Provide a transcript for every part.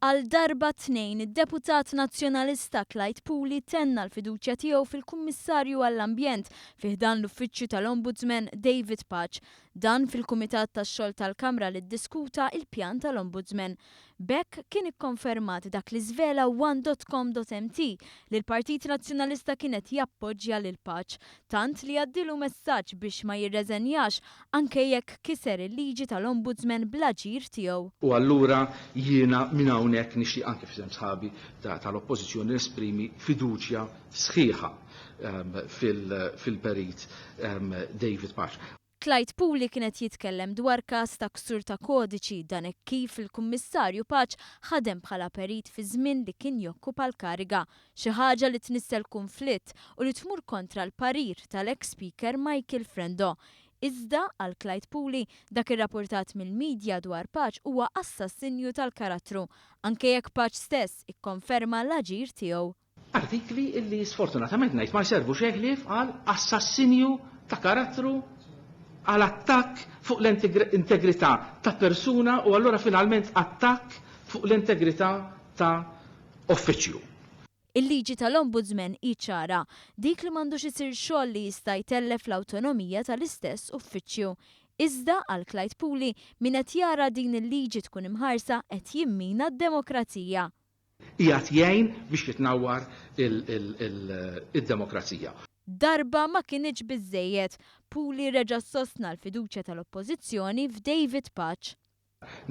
Għal darba t-Tnejn, id-deputat Nazzjonalista Clyde Puli tenna l-fiduċja tiegħu fil-Kummissarju għall-Ambjent fi ħdan l-Uffiċċju tal-Ombudsman David Pace. Dan fil-Kumitat tax-Xogħol tal-Kamra li ddiskuta il-pjan tal-Ombudsman. B'hekk kien ikkonfermat dak li żvela one dot com dot mt li l-Partit Nazzjonalista kien qed jappoġġja lil Pace, tant li għaddielu messaġġ biex ma jirreżenjax anke jekk kiser il-liġi tal-Ombudsman bl-aġir tiegħu. U allura jiena minn hawnhekk nixtieq anke f'isem sħabi tal-Oppożizzjoni nesprimi fiduċja sħiħa fil-Perit David Pace. Clyde Puli kien qed jitkellem dwar każ ta' ksur ta' kodiċi dan hekk kif il-Kummissarju Pace ħadem bħala perit fi żmien li kien jokkupa l-kariga, xi ħaġa li tnissel kunflitt u li tmur kontra l-parir tal-eks Speaker Michael Frendo. Iżda, għal Clyde Puli, dak irrapurtat mill-midja dwar Pace huwa assassinju tal-karattru, anke jekk Pace stess ikkonferma l-aġir tiegħu. Artikli illi sfortunatament ngħid ma jservu xejn ħlief għal assassinju ta' karattru, għal attakk fuq l-integrità ta' persuna u allura finalment attakk fuq l-integrità ta' uffiċċju. Il-liġi tal-Ombudsman hi ċara, dik li m'għandux isir xogħol li jista' jtellef l-awtonomija tal-istess uffiċċju. Iżda, għal Clyde Puli, min qed jara din il-liġi tkun imħarsa qed jimmina d-demokrazija. Qiegħed jgħin biex jitnawwar id-demokrazija. Darba ma kinitx biżżejjed. Puli reġa' sostna l-fiduċja tal-Oppożizzjoni f'David Pace.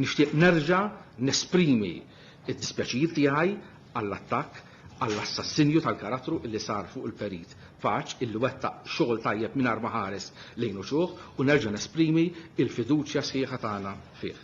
Nixtieq nerġa' nesprimi d-dispjaċir tiegħi għall-attakk, għall-assassinju tal-karattru illi sar fuq il-Perit Pace illi wettaq xogħol tajjeb mingħajr ma ħares lejn uċuħ u nerġa' nesprimi l-fiduċja sħiħa tagħna fih.